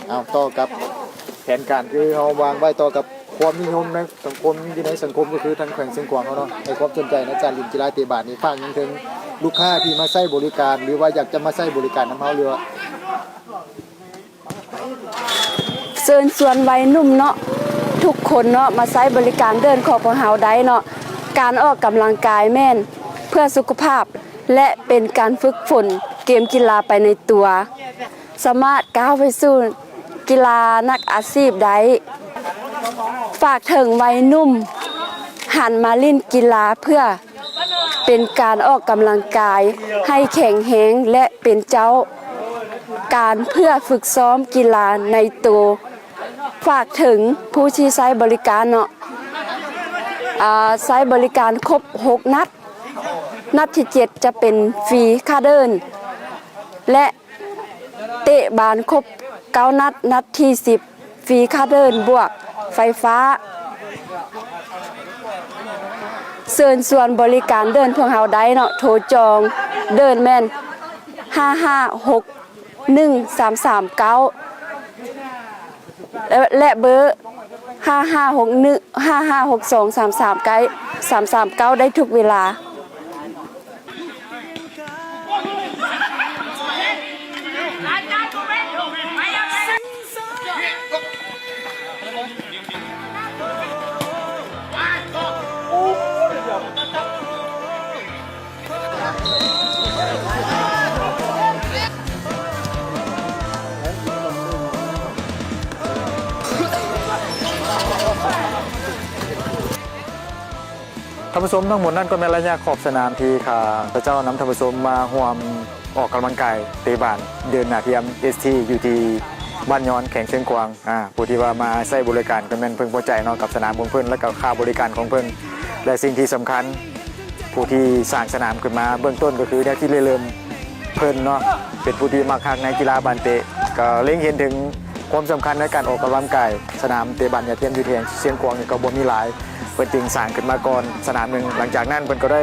ເອົາ ຕໍ່ກັບແຜນການ ຄືເຮົາວາງໄວ້ຕໍ່ກັບຄວາມນິຍົມໃນສັງຄົມ ຢູ່ໃນສັງຄົມ ກໍຄືທາງແຂວງຊຽງຂວາງເຮົາເນາະ ໃຫ້ຄວາມສົນໃຈໃນການຫຼິ້ນກິລາເຕະບານນີ້ ຝາກຫຍັງເຖິງລູກຄ້າທີ່ມາໃຊ້ບໍລິການ ຫຼືວ່າຢາກຈະມາໃຊ້ບໍລິການນຳເຮົາ ຫຼືວ່າ ເຊີນຊວນໄວໜຸ່ມເນາະ ທຸກຄົນເນາະ ມາໃຊ້ບໍລິການເດີ່ນຂອງພວກເຮົາໄດ້ເນາະ. ການອອກກຳລັງກາຍແມ່ນເພື່ອສຸຂະພາບ ແລະ ເປັນການຝຶກຝົນເກມກິລາໄປໃນຕົວ ສາມາດກ້າວໄປສູ່ກິລານັກອາຊີບໄດ້. ຝາກເຖິງໄວໜຸ່ມ ຫັນມາຫຼິ້ນກິລາເພື່ອ ເປັນການອອກກຳລັງກາຍໃຫ້ແຂງແຮງ ແລະ ເປັນເຈົ້າການເພື່ອຝຶກຊ້ອມກິລາໃນໂຕ. ຝາກເຖິງຜູ້ທີ່ໃຊ້ບໍລິການເນາະ ອາ ໃຊ້ບໍລິການຄົບຫົກນັດ, ນັດທີເຈັດຈະເປັນຟຣີຄ່າເດີ່ນ ແລະ ເຕະບານຄົບເກົ້ານັດ, ນັດທີສິບ ຟຣີຄ່າເດີ່ນບວກໄຟຟ້າ. ເຊີນຊວນບໍລິການເດີ່ນພວກເຮົາໄດ້ເນາະ, ໂທຈອງເດີ່ນແມ່ນ ຫ້າຫ້າຫົກໜຶ່ງສາມສາມເກົ້າ ແລະ ແລະ ເບີ ຫ້າຫ້າຫົກໜຶ່ງ ຫ້າຫ້າຫົກສອງສາມສາມເກົ້າ ສາມສາມເກົ້າ ໄດ້ທຸກເວລາ. ທ່ານຜູ້ຊົມ, ທັງໝົດນັ້ນກໍແມ່ນໄລຍະຂອບສະໜາມທີ່ຂ້າພະເຈົ້ານຳທ່ານຜູ້ຊົມມາຮ່ວມອອກກຳລັງກາຍເຕະບານເດີ່ນໜ້າທຽມ ເອສທີ ຢູ່ທີ່ບ້ານຍອນ ແຂວງຊຽງຂວາງ. ອາ ຜູ້ທີ່ວ່າມາໃຊ້ບໍລິການກໍແມ່ນເພິ່ງພໍໃຈເນາະ ກັບສະໜາມຂອງເພິ່ນ ແລະ ກໍຄ່າບໍລິການຂອງເພິ່ນ ແລະ ສິ່ງທີ່ສຳຄັນ ຜູ້ທີ່ສ້າງສະໜາມຂຶ້ນມາເບື້ອງຕົ້ນກໍຄືແນວຄິດລິເລີ່ມເພິ່ນເນາະ ເປັນຜູ້ທີ່ມັກຮັກໃນກິລາບານເຕະ ກໍເລັງເຫັນເຖິງຄວາມສຳຄັນໃນການອອກກຳລັງກາຍ. ສະໜາມເຕະບານຍາດທຽມຢູ່ທີ່ແຂວງຊຽງຂວາງນີ້ກໍບໍ່ມີຫຼາຍ ເພິ່ນຈຶ່ງສ້າງຂຶ້ນມາກ່ອນສະໜາມໜຶ່ງ. ຫຼັງຈາກນັ້ນເພິ່ນກໍໄດ້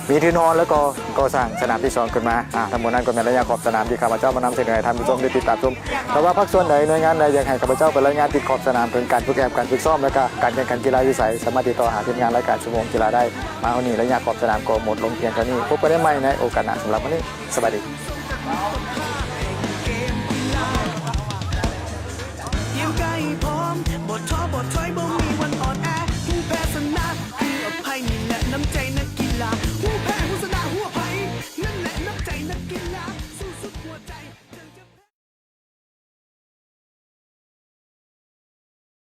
ມີທຶນຮອນ ແລ້ວກໍກໍ່ສ້າງສະໜາມທີສອງຂຶ້ນມາ. ອາ ທັງໝົດນັ້ນກໍແມ່ນໄລຍະຂອບສະໜາມທີ່ຂ້າພະເຈົ້າມານຳສະເໜີໃຫ້ທ່ານຜູ້ຊົມໄດ້ຕິດຕາມຊົມ. ຖ້າວ່າພາກສ່ວນໃດ ໜ່ວຍງານໃດຢາກໃຫ້ຂ້າພະເຈົ້າໄປລາຍງານຕິດຂອບສະໜາມເຖິງການຝຶກແອບ ການຝຶກຊ້ອມ ແລະ ກະການແຂ່ງຂັນກິລາຢູ່ໃສ ສາມາດຕິດຕໍ່ຫາທີມງານລາຍການຊົ່ວໂມງກິລາໄດ້. ມາຮອດນີ້ໄລຍະຂອບສະໜາມກໍໝົດລົງພຽງເທົ່ານີ້. ພົບກັນໄດ້ໃໝ່ໃນໂອກາດໜ້າ. ສຳລັບມື້ນີ້ ສະບາຍດີ.